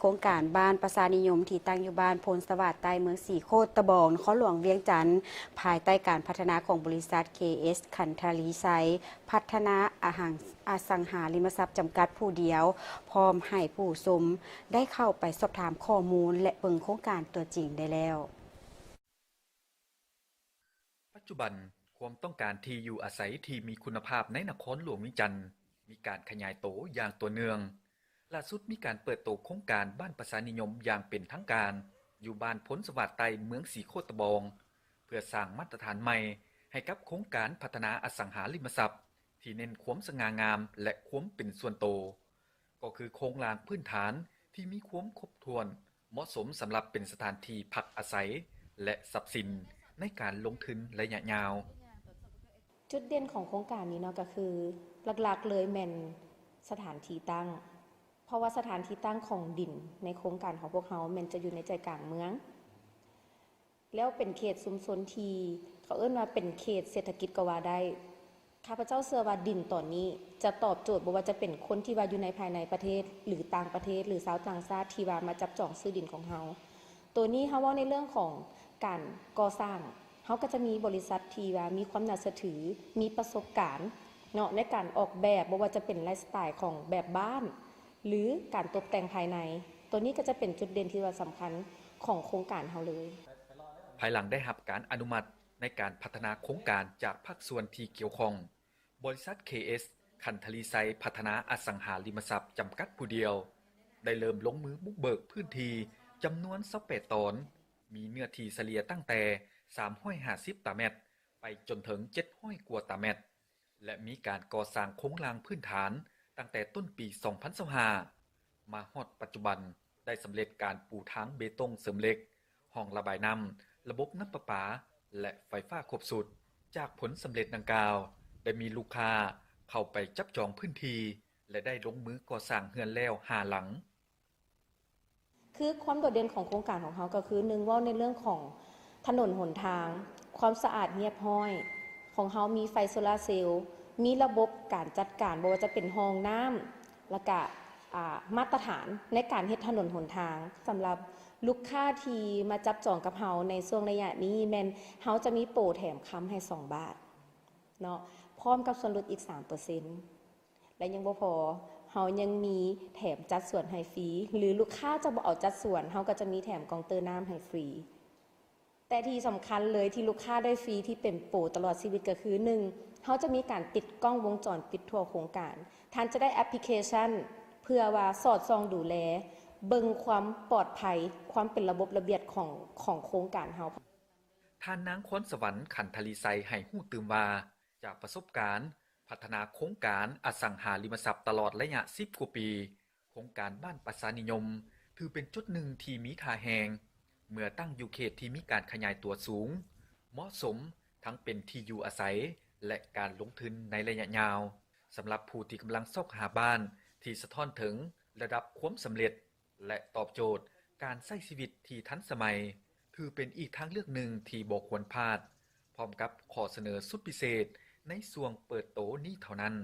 ໂຄງການບ້ານປະຊານິຍົມ ທີ່ຕັ້ງຢູ່ບ້ານໂພນສະຫວາດໃຕ້ ເມືອງສີໂຄດຕະບອງ ນະຄອນຫຼວງວຽງຈັນ ພາຍໃຕ້ການພັດທະນາຂອງບໍລິສັດ ເຄເອສ ຂັນທະລີໄຊ ພັດທະນາອະຫັງ ອະສັງຫາລິມະຊັບຈຳກັດຜູ້ດຽວ, ພ້ອມໃຫ້ຜູ້ຊົມໄດ້ເຂົ້າໄປສອບຖາມຂໍ້ມູນ ແລະ ເບິ່ງໂຄງການຕົວຈິງໄດ້ແລ້ວ. ປັດຈຸບັນ, ຄວາມຕ້ອງການທີ່ຢູ່ອາໄສທີ່ມີຄຸນນະພາບໃນນະຄອນຫຼວງວຽງຈັນ ມີການຂະຫຍາຍໂຕຢ່າງຕໍ່ເນື່ອງ. ລ່າສຸດມີການເປີດໂຕໂຄງການບ້ານປະຊານິຍົມຢ່າງເປັນທາງການ ຢູ່ບ້ານໂພນສະຫວາດໃຕ້ ເມືອງສີໂຄດຕະບອງ ເພື່ອສ້າງມາດຕະຖານໃໝ່ໃຫ້ກັບໂຄງການພັດທະນາອະສັງຫາລິມະຊັບ ທີ່ເນັ້ນຄວາມສະຫງ່າງາມ ແລະ ຄວາມເປັນສ່ວນໂຕ, ກໍຄືໂຄງລ່າງພື້ນຖານທີ່ມີຄວາມຄົບຖ້ວນ, ເໝາະສົມສຳລັບເປັນສະຖານທີ່ພັກອາໄສ ແລະ ຊັບສິນໃນການລົງທຶນໄລຍະຍາວ. ຈຸດເດັ່ນຂອງໂຄງການນີ້ເນາະ ກໍຄືຫຼັກໆເລີຍແມ່ນສະຖານທີ່ຕັ້ງ, ເພາະວ່າສະຖານທີ່ຕັ້ງຂອງດິນໃນໂຄງການຂອງພວກເຮົາແມ່ນຈະຢູ່ໃນໃຈກາງເມືອງ ແລ້ວເປັນເຂດຊຸມຊົນທີ່ເຂົາເອີ້ນວ່າເປັນເຂດເສດຖະກິດກໍວ່າໄດ້. ຂ້າພະເຈົ້າເຊື່ອວ່າດິນຕອນນີ້ຈະຕອບໂຈດ ບໍ່ວ່າຈະເປັນຄົນທີ່ວ່າຢູ່ໃນພາຍໃນປະເທດ ຫຼື ຕ່າງປະເທດ ຫຼື ຊາວຕ່າງຊາດທີ່ວ່າມາຈັບຈອງຊື້ດິນຂອງເຮົາ. ໂຕນີ້ເຮົາເວົ້າໃນເລື່ອງຂອງການກໍ່ສ້າງ, ເຮົາກໍຈະມີບໍລິສັດທີ່ວ່າມີຄວາມໜ້າເຊື່ອຖື, ມີປະສົບການເນາະ ໃນການອອກແບບ, ບໍ່ວ່າຈະເປັນໄລຟ໌ສະໄຕລ໌ຂອງແບບບ້ານ ຫຼື ການຕົບແຕ່ງພາຍໃນ. ໂຕນີ້ກໍຈະເປັນຈຸດເດັ່ນທີ່ວ່າສຳຄັນຂອງໂຄງການເຮົາເລີຍ. ພາຍຫຼັງໄດ້ຮັບການອະນຸມັດໃນການພັດທະນາໂຄງການຈາກພາກສ່ວນທີ່ກ່ຽວຂ້ອງ, ບໍລິສັດ ເຄເອສ ຂັນທະລີໄຊ ພັດທະນາອະສັງຫາລິມະຊັບ ຈຳກັດຜູ້ດຽວ ໄດ້ເລີ່ມລົງມືບຸກເບີກພື້ນທີ່ຈຳນວນຊາວແປດຕອນ, ມີເນື້ອທີ່ສະເລ່ຍຕັ້ງແຕ່ສາມຮ້ອຍຫ້າສິບຕາແມັດ ໄປຈົນເຖິງເຈັດຮ້ອຍກວ່າຕາແມັດ ແລະ ມີການກໍ່ສ້າງໂຄງລ່າງພື້ນຖານຕັ້ງແຕ່ຕົ້ນປີສອງພັນຊາວຫ້າ ມາຮອດປັດຈຸບັນ ໄດ້ສຳເລັດການປູທາງເບຕົງເສີມເຫຼັກ, ຮ່ອງລະບາຍນ້ຳ, ລະບົບນ້ຳປະປາ ແລະ ໄຟຟ້າຄົບຊຸດ. ຈາກຜົນສຳເລັດດັ່ງກ່າວ, ໄດ້ມີລູກຄ້າເຂົ້າໄປຈັບຈອງພື້ນທີ່ ແລະ ໄດ້ລົງມືກໍ່ສ້າງເຮືອນແລ້ວຫ້າຫຼັງ. ຄືຄວາມໂດດເດັ່ນຂອງໂຄງການຂອງເຮົາກໍຄື ໜຶ່ງ ເວົ້າໃນເລື່ອງຂອງຖະໜົນຫົນທາງ, ຄວາມສະອາດຮຽບຮ້ອຍ, ຂອງເຮົາມີໄຟໂຊລາເຊວ, ມີລະບົບການຈັດການ ບໍ່ວ່າຈະເປັນຮ່ອງນ້ຳ ແລ້ວກະ ອາ ມາດຕະຖານໃນການເຮັດຖະໜົນຫົນທາງ. ສຳລັບລູກຄ້າທີ່ມາຈັບຈອງກັບເຮົາໃນຊ່ວງໄລຍະນີ້ ແມ່ນເຮົາຈະມີໂປແຖມຄຳໃຫ້ສອງບາດເນາະ ພ້ອມກັບສ່ວນຫຼຸດອີກສາມເປີເຊັນ ແລະ ຍັງບໍ່ພໍ, ເຮົາຍັງມີແຖມຈັດສວນໃຫ້ຟຣີ ຫຼື ລູກຄ້າຈະບໍ່ເອົາຈັດສວນ, ເຮົາກໍຈະມີແຖມກອງເຕີນ້ຳໃຫ້ຟຣີ. ແຕ່ທີ່ສຳຄັນເລີຍທີ່ລູກຄ້າໄດ້ຟຣີທີ່ເປັນໂປຕະຫຼອດຊີວິດກໍຄື ໜຶ່ງ ເຮົາຈະມີການຕິດກ້ອງວົງຈອນປິດທົ່ວໂຄງການ. ທ່ານຈະໄດ້ແອັບພລິເຄຊັນເພື່ອວ່າສອດສ່ອງດູແລ, ເບິ່ງຄວາມປອດໄພ, ຄວາມເປັນລະບົບລະບຽບຂອງ, ຂອງໂຄງການເຮົາ. ທ່ານນາງ ຄອນສະຫວັນ ຂັນທະລີໄຊ ໃຫ້ຮູ້ຕື່ມວ່າ, ຈາກປະສົບການພັດທະນາໂຄງການອະສັງຫາລິມະຊັບຕະຫຼອດໄລຍະສິບກວ່າປີ, ໂຄງການບ້ານປະຊານິຍົມ ຖືເປັນຈຸດໜຶ່ງທີ່ມີທ່າແຮງ, ເມື່ອຕັ້ງຢູ່ເຂດທີ່ມີການຂະຫຍາຍຕົວສູງ, ເໝາະສົມທັງເປັນທີ່ຢູ່ອາໄສ ແລະ ການລົງທຶນໃນໄລຍະຍາວ. ສຳລັບຜູ້ທີ່ກຳລັງຊອກຫາບ້ານທີ່ສະທ້ອນເຖິງລະດັບຄວາມສຳເລັດ ແລະ ຕອບໂຈດການໃຊ້ຊີວິດທີ່ທັນສະໄໝ, ຖືເປັນອີກທາງເລືອກໜຶ່ງທີ່ບໍ່ຄວນພາດ, ພ້ອມກັບຂໍ້ສະເໜີສຸດພິເສດໃນຊ່ວງເປີດໂຕນີ້ເທົ່ານັ້ນ.